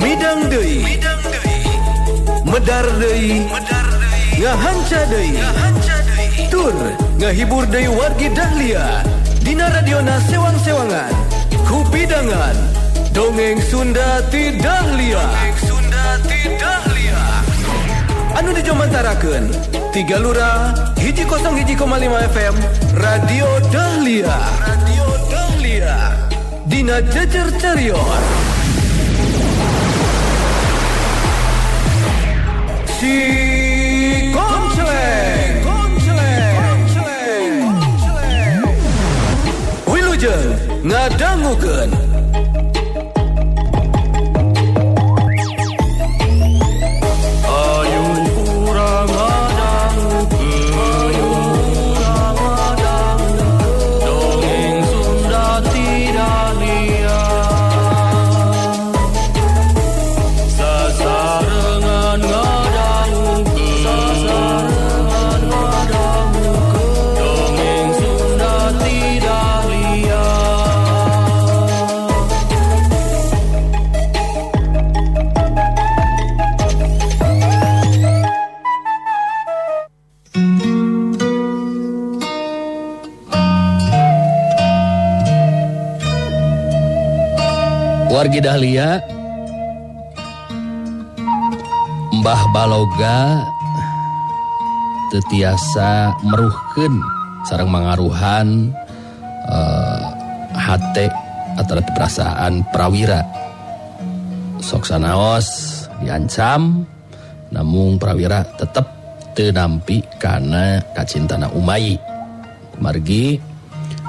Midang deui, medar deui, ngahanca deui, tur ngahibur deui wargi Dahlia dina radiona sewang-sewangan kupidangan dongeng Sunda ti Dahlia. Anu dijomantarakeun tiga lurah 101,5 FM Radio Dahlia. Radio Dahlia dina Jejer Carios. Si Konceleng, Konceleng, Konceleng. Wilujeng ngadangukeun. Ayo urang ngadangukeun, dongeng Sunda ti Dahlia. Sasarengan ngadangukeun, dongeng Sunda ti Dahlia. Wargi Dahlia, Mbah Baloga teu tiasa meruhkeun sareng mangaruhan hate atau perasaan Prawira. Sok sanaos diancam, namung Prawira tetep teu nampi kana kacintana Umayi. Kumargi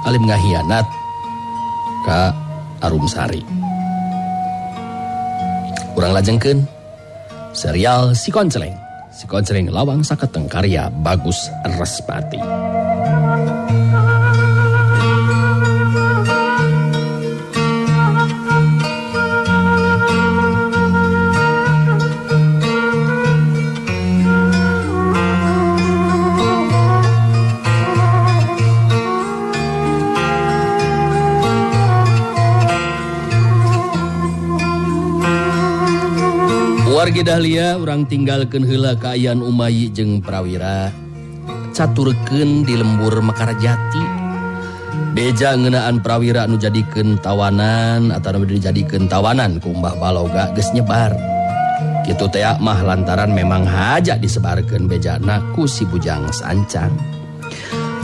alim ngahianat ka Arumsari. Urang lajengkeun serial Si Konceleng. Si Konceleng Lawang Saketeng karya Bagus Respati. Wargi Dahlia urang tinggalkeun heula kaayaan Umayi jeung Prawira. Caturkeun di lembur Mekarjati. Beja ngeunaan Prawira nu jadikeun tawanan atawa nu dijadikeun tawanan ku Mbah Baloga geus nyebar. Kitu teh mah lantaran memang haja disebarkeun bejana ku si Bujang Sancang.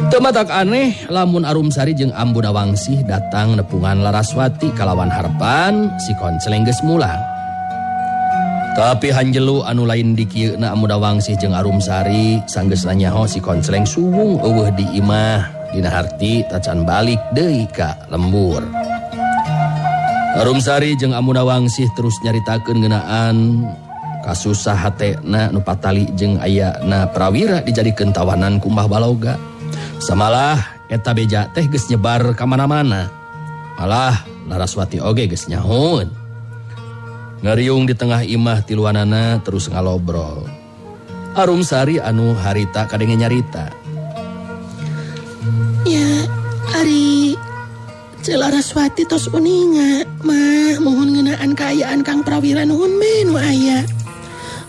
Teu matak aneh lamun Arumsari jeung Ambu Nawangsih datang nepungan Laraswati kalawan harapan si Konceleng geus mulang. Tapi hanjelu anu lain dikieuna Ambu Nawangsih jeung Arumsari sanggeus nyaho si Konceleng suwung eueuh di imah dina harti tacan balik deui ka lembur. Arumsari jeung Ambu Nawangsih terus nyaritakeun ngeunaan kasusah hatena nu patali jeung ayana Prawira dijadikeun tawanan ku Mbah Baloga. Samalah eta beja teh geus nyebar ka mana-mana. Malah Laraswati oge geus nyahoeun. Ngariung di tengah imah tiluanana terus ngalobrol. Arumsari anu harita kadenge nyarita. Ya, ari Ceu Laraswati tos uninga mah mohon ngeunaan kaayaan Kang Prawira nuhun be nu aya.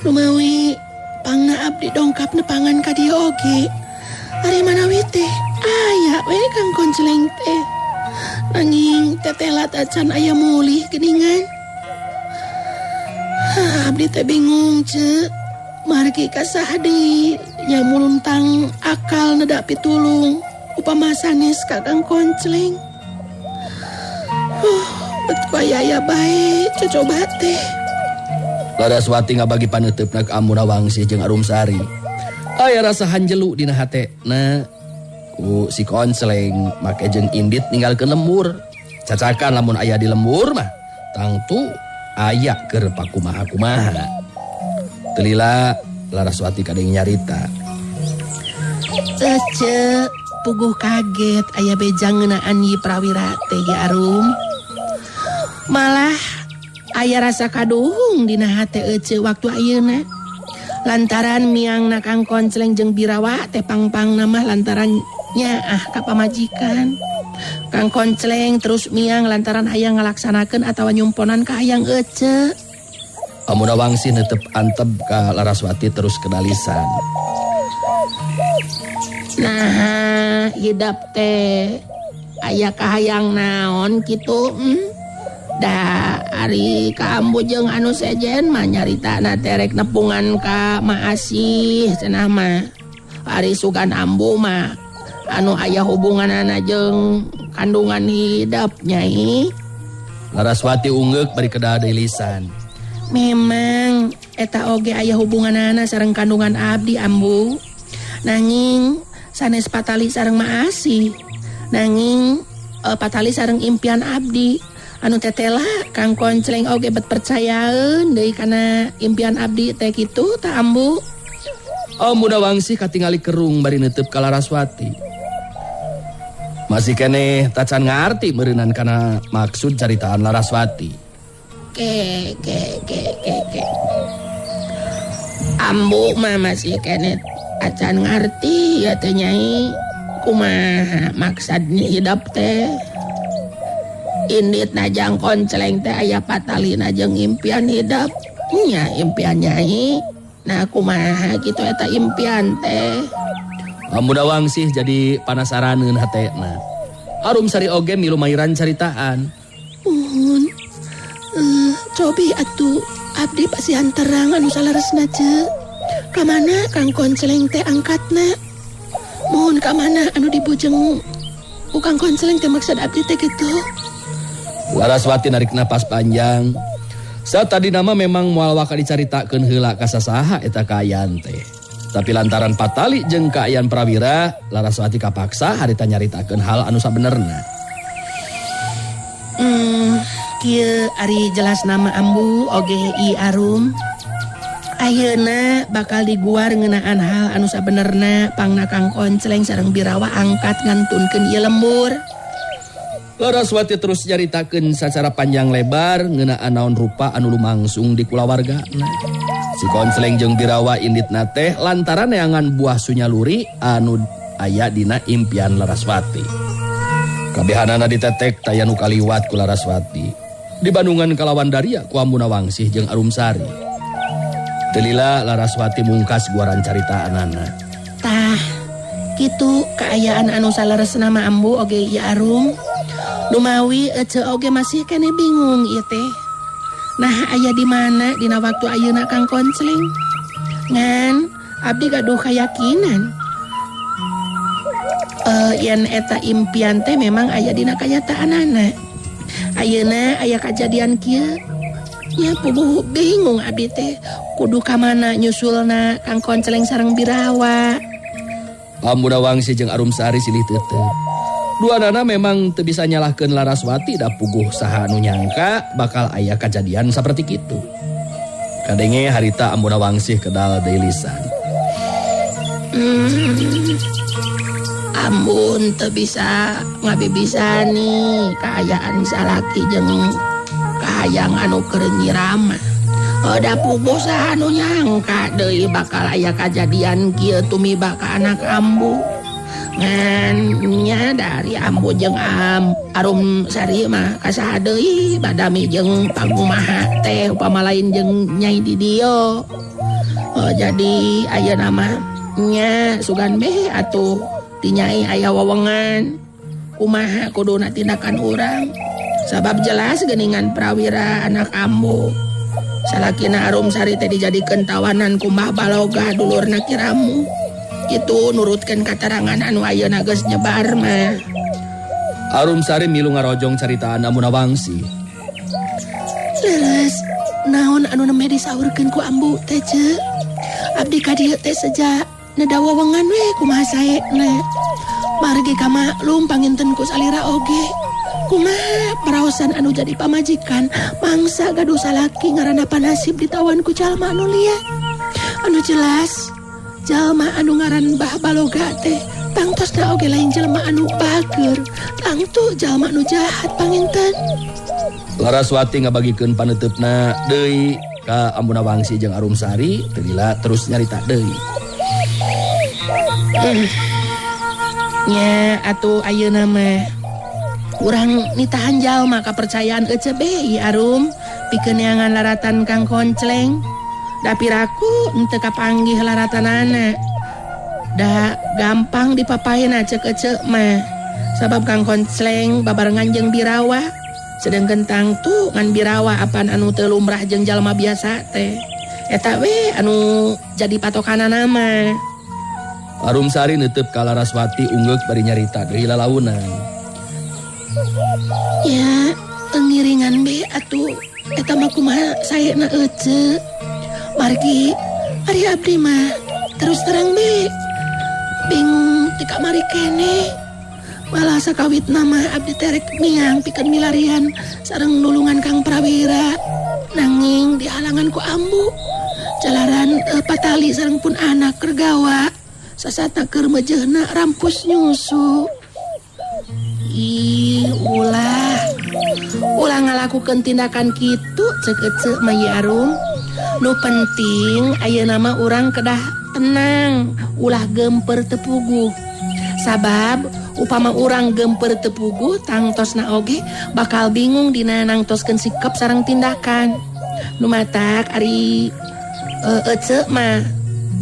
Lumawi pangna abdi dongkap nepangan ka dieu oge. Ari manawi teh aya we Kang Konceleng teh. Nanging tetelat acan aya mulih geuningan. Abdi teh bingung ce, margi ka saha deui nya muluntang akal nedak pitulung upama sanes ka Kang Konceleng. Bet ku aya-aya bae cocoba teh. Laraswati ngabagi paneuteup ka Ambu Nawangsih jeung Arumsari. Aya rasa hanjelu dina hatena ku si Konceleng make jeung indit ninggalkeun lembur. Cacakan lamun aya di lembur mah tangtu aya keur pakumaha-kumaha. Telila Laraswati kadeng nyarita. Ece puguh kaget aya beja ngeunaan Nyi Prawira teh ya Arum. Malah aya rasa kaduhung dina hate ece waktu ayeuna. Lantaran miangna Kang Konceleng jeung Birawa teh pangpangna mah lantaran nyaah ka pamajikan. Kang Koncleng terus miang lantaran hayang ngalaksanakeun atawa nyumponan ka hayang ece. Ambu Nawangsi netep antep ka Laraswati terus kedalisan. Nah, hidap teh aya kahayang naon kitu? Da ari ka ambu jeung anu sejen mah nyaritana teh rek nepungan ka Maasih cenah mah. Ari sugan ambu mah anu aya hubunganana jeung kandungan hidap nyai. Laraswati ungeuk bari kedah deui lisan. Memang eta oge aya hubunganana sareng kandungan abdi ambu. Nanging sanes patali sareng Maasih. Nanging patali sareng impian abdi. Anu tetela Kang Koncleng oge bet percayaeun deui kana impian abdi teh kitu ta ambu. Ambu Nawangsi katingali kerung bari neuteub ka Laraswati. Masih keneh tacan ngarti meureunan kana maksud caritaan Laraswati. Ke ke ke ke ke. Ambu mah masih keneh acan ngarti ya teh nyai. Kumaha maksudnya hidap teh? Indit najang Koncleng teh aya patalina jeung impian hidap. Nya impian nyai. Nah kumaha kitu eta impian teh? Ambu Nawangsi jadi panasaraneun hatena. Arum Sari oge milu mairan caritaan. Uhun. Cobi atuh abdi pasihan terang anu saleresna ce. Ka mana Kang Koncleng teh angkatna? Mohon ka mana anu dibujeng ku Kang Koncleng teh maksud abdi teh kitu. Laraswati narik napas panjang. Saat tadi nama memang moal waka dicaritakeun heula ka sasaha eta kaayaan teh. Tapi lantaran patali jeung kaayaan prawira, Laraswati kapaksa harita nyaritakeun hal anu sabenerna. Kieu ari jelas nama ambu oge I Arum. Ayeuna bakal diguar ngeunaan hal anu sabenerna pangna Kang Koncleng sareng Birawa angkat ngantunkeun ieu lembur. Laraswati terus nyaritakeun sacara panjang lebar ngeunaan naon rupa anu lumangsung di kulawargana. Si Koncleng jeung Birawa inditna teh lantaran neangan buah sunyaluri anu aya dina impian Laraswati. Kabehanana ditetek taya nu kaliwat ku Laraswati. Di Bandungan kalawan daria ku Ambu Nawangsih jeung Arum Sari. Telila Laraswati mungkas guaran caritaanana. Tah, kitu kaayaan anu saleresna mah ambu oge ieu Arum. Lumawi ece oge masih kene bingung ieu teh. Nah, aya di mana dina waktu ayeuna Kang Koncleng? Ngan abdi gaduh kayakinan. Yen eta impian teh memang aya dina kanyataanana. Ayeuna aya kajadian kieu. Nya puguh bingung abdi teh kudu ka mana nyusulna Kang Koncleng sareng Birawa. Ambu Nawangsi jeung Arum Sari silih teuteut. Duanana memang teu bisa nyalahkeun Laraswati da puguh saha anu nyangka bakal aya kajadian saperti kitu. Kadenge harita Ambu Nawangsih kedal deui lisan. Ambun teu bisa ngabibisani kaayaan salaki jeung kahayang anu keur nyirama. Da puguh saha anu nyangka deui bakal aya kajadian kieu tumiba ka anak ambu. Ngan nya dari ambu jeung Arum Sari mah kasaha deui badami jeung pangumaha teh upama lain jeung nyai di dieu. Oh, jadi ayeuna mah nya sugan beh atuh ti nyai aya wewengan kumaha kuduna tindakan urang. Sabab jelas geuningan prawira anak ambu. Salakina Arum Sari teh dijadikeun tawanan ku Mbah Baloga dulurna Kiramu. Kitu nurutkeun katarangan anu ayeuna geus nyebar mah. Arum Sari milu ngarojong caritaan Ambu Nawangsi. Leres, naon anu nembe disaurkeun ku ambu teh ce? Abdi ka dieu teh seja neda wewengan we kumaha saena. Margi kamaklum panginten ku salira oge. Kumaha paraosan anu jadi pamajikan mangsa gaduh salaki ngaranna panasib ditawan ku jalma anu liat. Anu jelas jalma anu ngaran Mbah Baloga teh tangtosna oge lain jelema anu bager, tangtu jalma anu jahat panginten. Laraswati ngabagikeun paneuteup-na deui ka Ambu Nawangsi jeung Arum Sari, teu lila terus nyarita deui. Nya atuh ayeuna mah Urang nitahan jalma kapercayaan ece be Arum pikeun neangan laratan Kang Koncleng. Da piraku henteu kapanggih laratanana. Da gampang dipapaena ceuk ece mah. Sabab Kang Koncleng babarengan jeung Birawa. Sedengkeun tangtu ngan Birawa apan anu teu lumrah jeung jalma biasa teh. Eta we anu jadi patokanana mah. Arumsari neuteub ka Laraswati unggeuk bari nyarita deui lalaunan. Ya, pengiringan be atuh eta mah kumaha saena ece. Margi ari abdi mah terus terang be bingung ti kamari keneh. Malah sakawitna mah abdi terek miang pikeun milarian sareng nulungan Kang Prawira. Nanging dihalangan ku ambu. Jalaran patali sareng pun anak keur gawa. Sasata keur meujeuhna rampus nyusu. Ih, ulah. Ulah ngalakukeun tindakan kitu ceuk ece mah ye Arum. Nu penting ayeuna mah urang kedah tenang, ulah gemper teu puguh. Sabab upama urang gemper teu puguh tangtosna oge bakal bingung dina nangtoskeun sikap sareng tindakan. Nu matak ari ece mah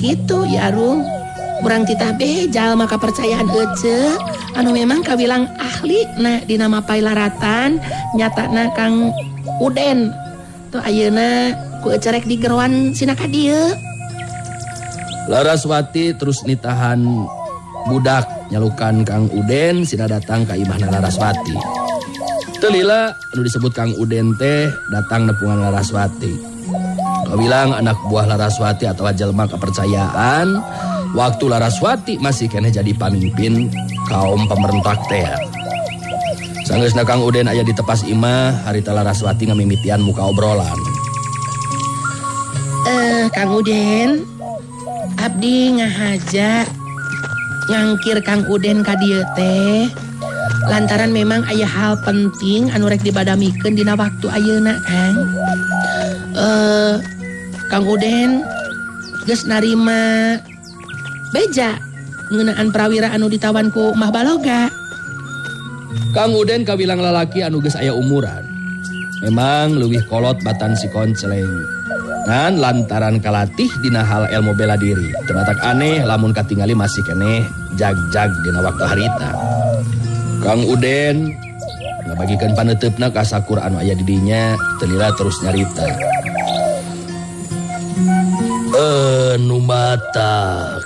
kitu ya Arum. Urang titah be jalma kapercayaan ece anu memang kawilang ahli na dina mapay laratan nyatana Kang Uden. Tuh ayeuna ku ece rek digeroan sina ka dieu. Laraswati terus nitahan budak nyalukan Kang Uden sina datang ka imahna Laraswati. Teu lila anu disebut Kang Uden teh datang nepungan Laraswati. Kawilang anak buah Laraswati atau jelma kepercayaan waktu Laraswati masih keneh jadi pamimpin kaum pemberontak teh. Sanggeusna Kang Uden aya di tepas imah, harita Laraswati ngamimitian muka obrolan. Kang Uden, abdi ngahaja ngangkir Kang Uden ka dieu teh lantaran memang aya hal penting anu rek dibadamikeun dina waktu ayeuna Kang. Kang Uden geus narima beja ngeunaan prawira anu ditawan ku Mbah Baloga. Kang Uden kawilang lalaki anu geus aya umuran. Memang leuwih kolot batan si Koncleng. Ngan lantaran kalatih dina hal ilmu bela diri. Teu matak aneh lamun katingali masih keneh jag-jag dina waktu harita. Kang Uden ngabagikeun paneuteup ka sakur anu aya di dinya, teu lila terus nyarita. Nu matak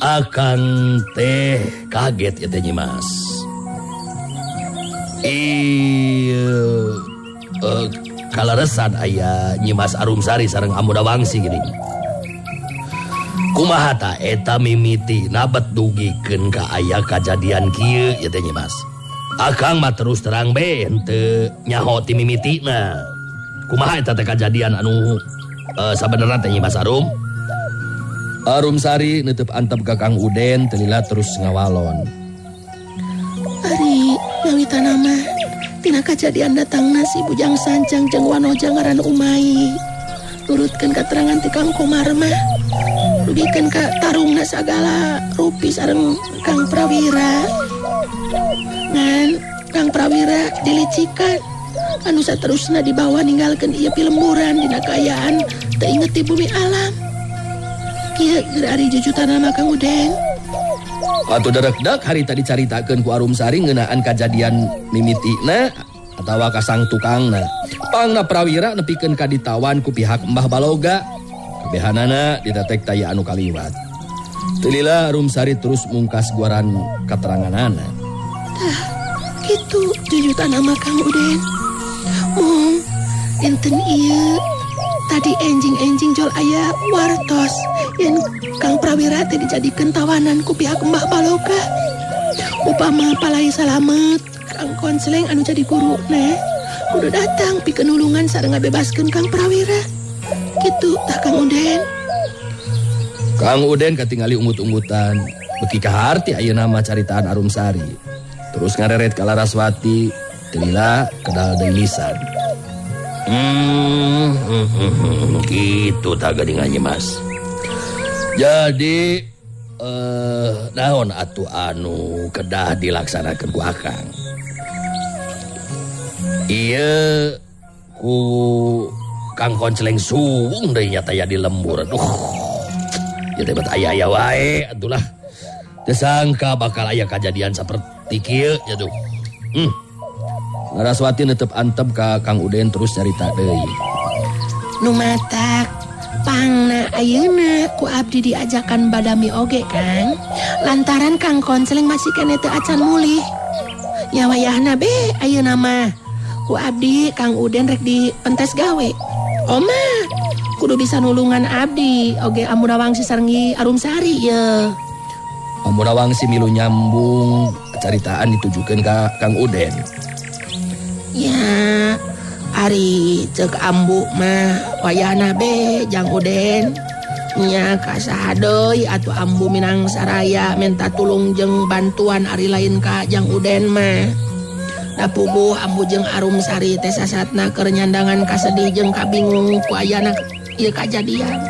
akang teh kaget ya teh Nyi Mas. Iya, kaleresan aya Nyi Mas Arumsari sareng Amuda Wangsi gini. Kumaha ta eta mimiti nabet dugikeun ka aya kajadian kieu ya teh Nyi Mas. Akang mah terus terang be henteu nyaho ti mimitina. Kumaha eta teh kajadian anu sabenerna teh Nyi Mas Arum? Arumsari neuteub antep ka Kang Uden teu lila terus ngawalon. Ari ngawitana mah tina kajadian datangna si Bujang Sancang jeung Wanoja ngaran Umai. Turutkeun katerangan ti Kang Komar mah dugikeun ka tarungna sagala rupi sareng Kang Prawira. Ngan Kang Prawira dilicikan anu saterusna dibawa ninggalkeun ieu pilemburan dina kaayaan teu inget ti bumi alam. Kieu geura ari jujutan mah Kang Uden. Atuh derekdek harita dicaritakeun ku Arumsari ngeunaan kajadian mimitina atawa kasang tukangna. Pangna Prawira nepikeun ka ditawan ku pihak Mbah Baloga. Kabehanana ditetek taya anu kaliwat. Teu lila Arumsari terus mungkas guaran kateranganana. Tah, kitu jujutan mah Kang Uden. Mung dinten ieu tadi enjing-enjing jol aya wartos yen Kang Prawira teh dijadikeun tawanan ku pihak Mbah Baloga. Upama palai salamet Kang Koncleng anu jadi guruna kudu datang pikeun nulungan sareng ngabebaskeun Kang Prawira. Kitu tah Kang Uden. Kang Uden katingali ungut-ungutan beuki kaharti ayeuna mah caritaan Arumsari. Terus ngareret ka Laraswati teu lila kedal deui lisan. Gitu tak geuningan Nyi Mas. Jadi naon atuh anu kedah dilaksanakeun ku akang. Ieu ku Kang Konceleng suwung deui nya taya di lembur. Aduh. Ieu teh bet aya-aya wae atulah. Teu sangka bakal aya kajadian saperti kieu nya tuh. Laraswati netep antep ka Kang Uden terus nyarita deui. Nu matak pangna ayeuna ku abdi diajakan badami oge Kang. Lantaran Kang Konceleng masih keneh teu acan mulih. Nya wayahna be ayeuna mah ku abdi Kang Uden rek dipentes gawe. Oma kudu bisa nulungan abdi oge Ambu Nawangsi sareng Arumsari ye. Ambu Nawangsi milu nyambung caritaan ditujukeun ka Kang Uden. Ya, ari ceuk ambu mah wayahna be Jang Uden. Nya ka saha deui atuh ambu minang saraya minta tulung jeung bantuan ari lain ka Jang Uden mah. Da puguh ambu jeung Arumsari teh sasatna keur nyandangan kasedih jeung kabingung ku ayana ieu kajadian.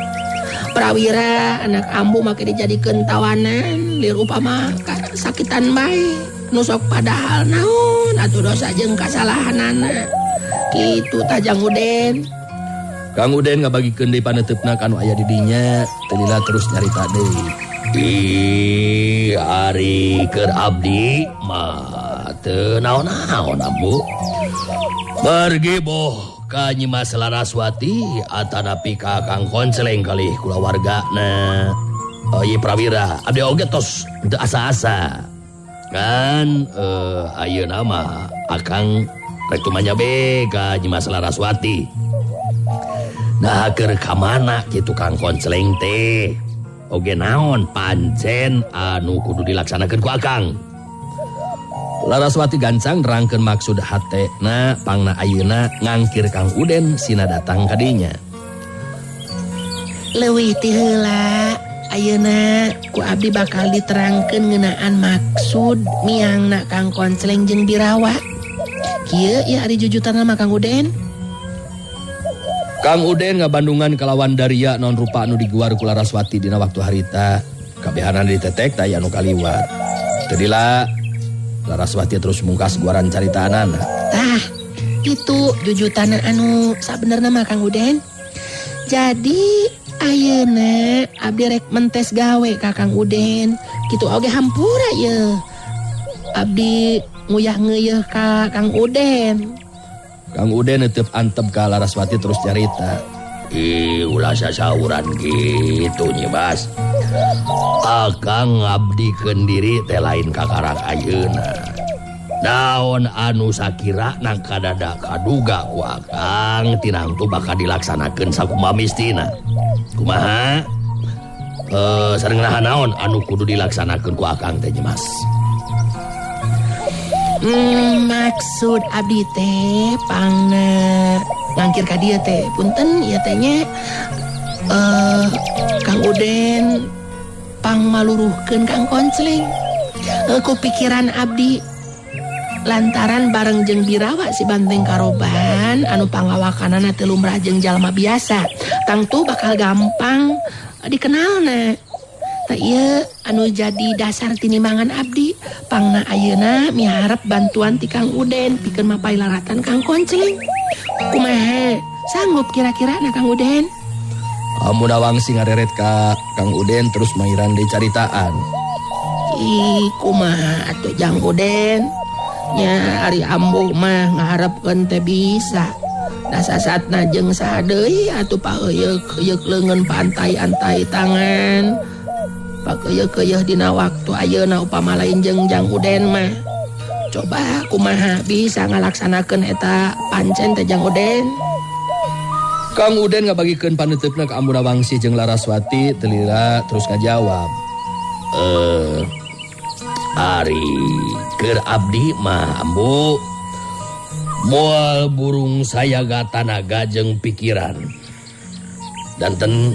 Prawira anak ambu make dijadikeun tawanan lir upama kasakitan bae. Nu sok padahal naon atuh dosa jeung kasalahanana. Kitu tah Jang Uden. Kang Uden ngabagikeun deui paneuteup-na ka anu aya di dinya, teu lila terus nyarita deui. Ih, ari keur abdi mah teu naon-naon ambu. Pergi boh ka Nyi Mas Laraswati atanapi ka Kang Konceleng kalih kulawargana. Ieu Prawira, abdi oge tos teu asa-asa. Kan ayeuna mah akang rek tumanya be ka Nyi Mas Laraswati. Nah keur ka mana kitu Kang Konceleng teh? Oge naon pancen anu kudu dilaksanakeun ku akang. Laraswati gancang nerangkeun maksud hatena pangna ayeuna ngangkir Kang Uden sina datang ka dinya. Leuwih ti heula ayeuna ku abdi bakal diterangkeun ngeunaan maksud miangna Kang Konceleng jeung Birawa. Kieu ieu ari jujutanna mah Kang Uden. Kang Uden ngabandungan kalawan daria naon rupa anu diguar ku Laraswati dina waktu harita. Kabehanana ditetek taya anu kaliwat. Teu lila Laraswati terus mungkas guaran caritaanana. Tah, kitu jujutanna anu sabenerna mah Kang Uden. Jadi ayeuna abdi rek mentes gawe ka Kang Uden. Kitu oge hampura ye. Abdi nguyah ngeuyeeh ka Kang Uden. Kang Uden netep antep ka Laraswati terus nyarita. Ih, ulah sasauran kitu Nyi Mas. Akang ngabdikeun diri teh lain kakarak ayeuna. Naon anu sakirana kadada kaduga ku akang tinangtu bakal dilaksanakeun sakumaha mistina. Kumaha? Sareng naha naon anu kudu dilaksanakeun ku akang teh Nyi Mas? Maksud abdi teh pangna ngangkir ka dieu teh punten ieu teh nya Kang Uden pangmaluruhkeun Kang Konceleng. Ku pikiran abdi lantaran bareng jeung Birawa si Banteng Karoban anu pangawakanana teu lumrah jeung jalma biasa tangtu bakal gampang dikenalna. Tah ieu anu jadi dasar tinimangan abdi pangna ayeuna miharep bantuan ti Kang Uden pikeun mapay laratan Kang Konceleng. Kumaha sanggup kira-kira na Kang Uden? Ambu Nawangsi ngareret ka Kang Uden terus mairan deui caritaan. Ih, kumaha atuh Jang Uden? Nya ari ambu mah ngaharepkeun teh bisa. Da sasatna jeung saha deui atuh paeuyeuh-euyeuh leungeun pantai-antai tangan. Pakeuyeuk-keuyeuk dina waktu ayeuna upama lain jeung Jang Uden mah. Coba kumaha bisa ngalaksanakeun eta pancen teh Jang Uden? Kang Uden ngabagikeun panuteupna ka Ambu Nawangsi jeung Laraswati teu lila terus ngajawab. Ari keur abdi mah ambu moal burung sayaga tanaga jeung pikiran. Danten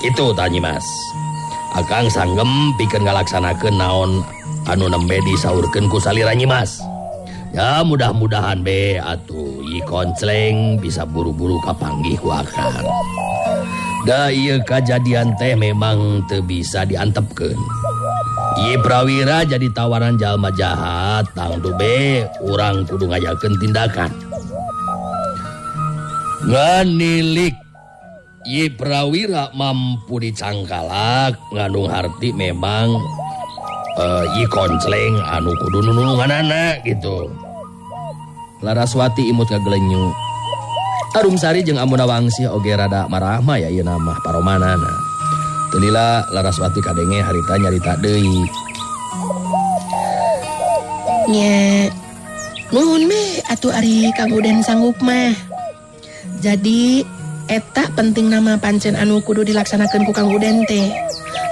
kitu tah Nyi Mas. Akang sanggem pikeun ngalaksanakeun naon anu nembe disaurkeun ku salira Nyi Mas. Ya mudah-mudahan be atuh Yi Koncleng bisa buru-buru kapanggih ku akang. Da ieu kajadian teh memang teu bisa diantepkeun. Yi Prawira jadi tawaran jalma jahat, tangtu be urang kudu ngajakeun tindakan. Nganilik Yi Prawira mampu dicangkalak ngandung harti memang Yi Koncleng anu kudu nulunganana gitu. Laraswati imut kagelenyu. Arumsari jeung Ambu Nawangsih oge rada marahma ya ieu mah paromanana. Teu lila Laraswati kadenge harita nyarita deui. Nya nuhun me atuh ari Kang Uden sanggup mah. Jadi eta penting nama pancen anu kudu dilaksanakeun ku Kang Uden teh.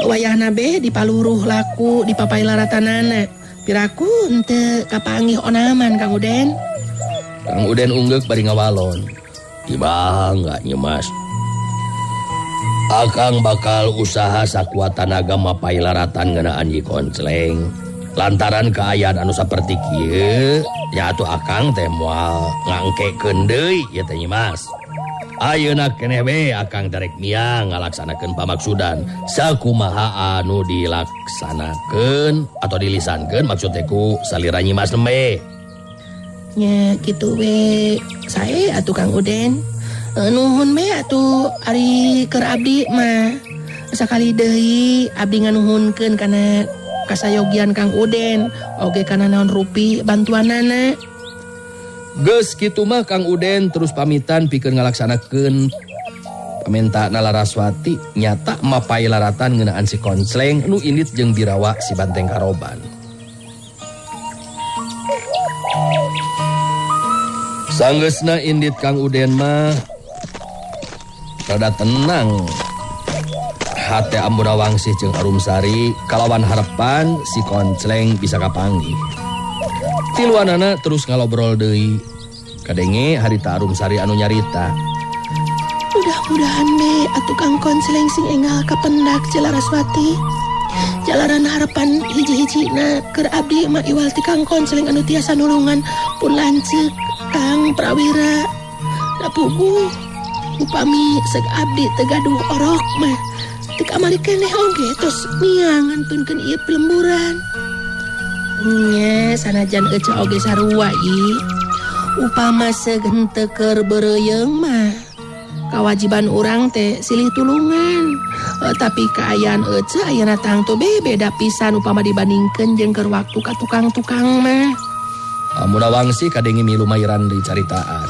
Wayahna be dipaluruh laku dipapai laratanana. Piraku henteu kapanggih onaman Kang Uden. Kang Uden unggeuk bari ngawalon. Tibang enggak nyemas. Akang bakal usaha sakuat tanaga mapai laratan ngeunaan Yi Koncleng. Lantaran kaayaan anu saperti kieu, ya atuh akang teh moal ngangkekeun deui ieu teh nyimas. Ayeuna keneh we akang terek miang ngalaksanakeun pamaksudan sakumaha anu dilaksanakeun atau dilisankeun maksud teh ku salira nyimas nembe. Nya kitu we sae atuh Kang Uden. Nuhun we atuh ari keur abdi mah. Sakali deui abdi nganuhunkeun kana kasayogian Kang Uden oge kana naon rupi bantuanana. Geus kitu mah Kang Uden terus pamitan pikeun ngalaksanakeun pamintana Laraswati nyata mapai laratan ngeunaan si Koncleng nu indit jeung birawa si Banteng Karoban. Sanggeusna indit Kang Uden mah rada tenang hate Ambu Nawangsih jeung Arumsari kalawan harapan si Koncleng bisa kapanggih. Tiluanana terus ngalobrol deui. Kadenge harita Arumsari anu nyarita. Mudah-mudahan be atuh Kang Koncleng sing enggal kapendak Ceu Laraswati. Jalaran harapan hiji-hijina keur abdi mah iwal ti Kang Koncleng anu tiasa nulungan pun lanceuk Kang Prawira. Da puguh upami seg abdi teu gaduh orok mah teu kamari keneh oge tos miang ngantunkeun ieu pelemburan. Nya sanajan ece oge sarua ieu. Upama seug henteu keur beureuyeung mah kawajiban urang teh silih tulungan. Tapi kaayaan ece ayeuna tangtu be beda pisan upama dibandingkeun jeung keur waktu ka tukang-tukang mah. Ambu Nawangsih kadenge milu mairan deui caritaan.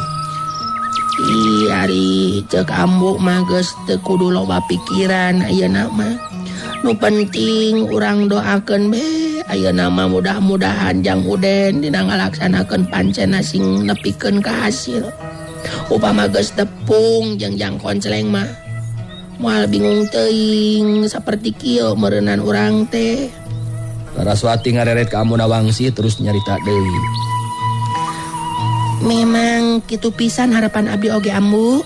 Ih, ari ceuk ambu mah geus teu kudu loba pikiran ayeuna mah. Nu penting urang doakeun be ayeuna mah mudah-mudahan Jang Uden dina ngalaksanakeun pancena sing nepikeun ka hasil. Upama geus tepung jeung Jang Koncleng mah moal bingung teuing saperti kieu meureunnan urang teh. Laraswati ngareret ka Ambu Nawangsih terus nyarita deui. Memang kitu pisan harapan abdi oge ambu.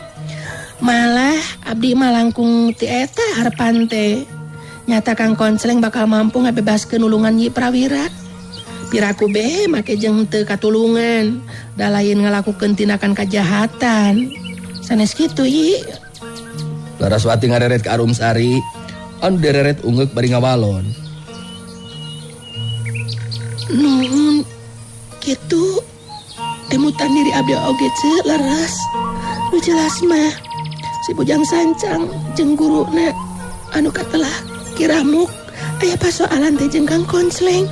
Malah abdi mah langkung ti eta harapan teh. Nyata Kang Koncleng bakal mampu ngabebaskeun nulungan Nyi Prawira. Piraku be make jeung teu katulungan, da lain ngalakukeun tindakan kajahatan. Sanes kitu ieu. Laraswati ngareret ka Arumsari, anu dereret ungeuk bari ngawalon. Nuhun kitu emutan diri abdi oge ceu leres. Nu jelas mah si Bujang Sancang jeung guruna anu katelah Kiramuk aya pasoalan teh jeung Kang Koncleng.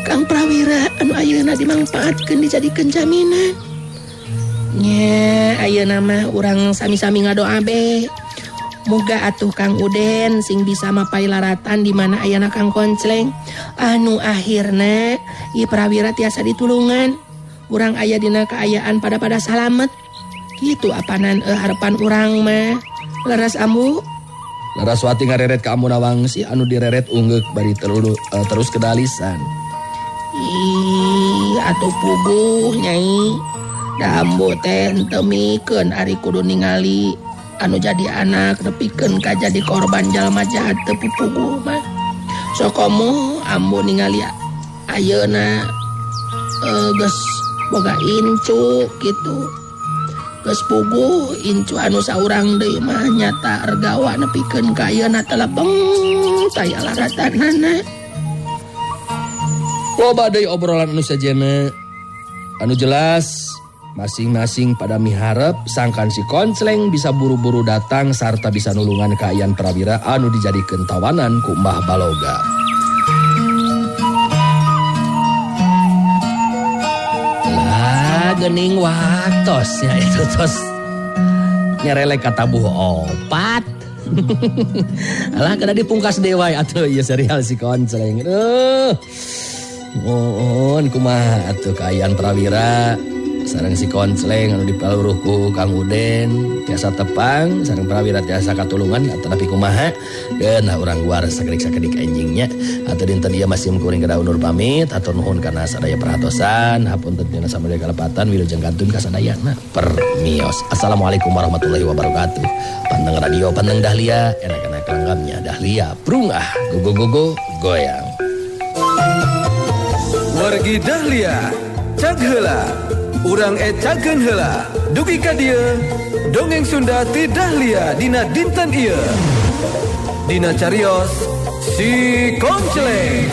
Kang Prawira anu ayeuna dimangpaatkeun dijadikeun jaminan. Nya ayeuna mah urang sami-sami ngadoa be. Muga atuh Kang Uden sing bisa mapai laratan di mana ayana Kang Koncleng anu akhirna ieu Prawira tiasa ditulungan. Urang aya dina kaayaan pada-pada salamet. Kitu apanan harapan urang mah. Leres ambu. Laraswati ngareret ka Ambu Nawangsih anu direret ungeuk bari terus kedalisan. Ih, atuh puguh nyai. Da ambu teh henteu mikeun ari kudu ningali anu jadi anak nepikeun ka jadi korban jalma jahat teu puguh mah. Sokomo ambu ningali ayeuna geus boga incu kitu. Geus puguh incu anu saurang deui mah nyata regawa nepikeun ka ayeuna telebeng taya laratanana. Loba deui obrolan anu sajena anu jelas Masing-masing pada miharep sangkan si Koncleng bisa buru-buru datang sarta bisa nulungan kaayaan Prawira anu dijadikeun tawanan ku Mbah Baloga. Lah geuning waktosnya itu tos nyerelek katabuh opat. Alah kada dipungkas deui atuh ieu serial si Koncleng. Mohon kumaha atuh kaayaan Prawira sareng si Koncleng anu dipaluruh ku Kang Uden tiasa tepang sareng Prawira tiasa katulungan atanapi kumaha geunah urang guar sakedik-sakedik enjingnya atuh dinten ieu masih kuring kada undur pamit atur nuhun kana sadaya perhatosan hapunten tina samudaya kalepatan wilujeng kantun ka sadayana permios. Assalamualaikum warahmatullahi wabarakatuh. Panteng radio panteng Dahlia enak-enak langgamnya Dahlia prungah go go go goyang. Wargi Dahlia cag heula urang ecakeun heula dugi ka dieu dongeng Sunda ti Dahlia dina dinten ieu dina carios si Koncleng.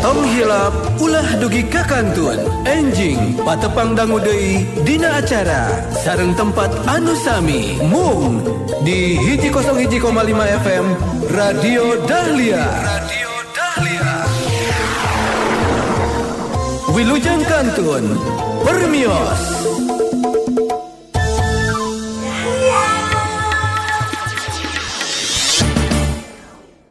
Tong hilap ulah dugi ka kantun enjing patepang dangu deui dina acara sareng tempat anu sami mung di 101,5 FM Radio Dahlia. Wilujeng kantun permios.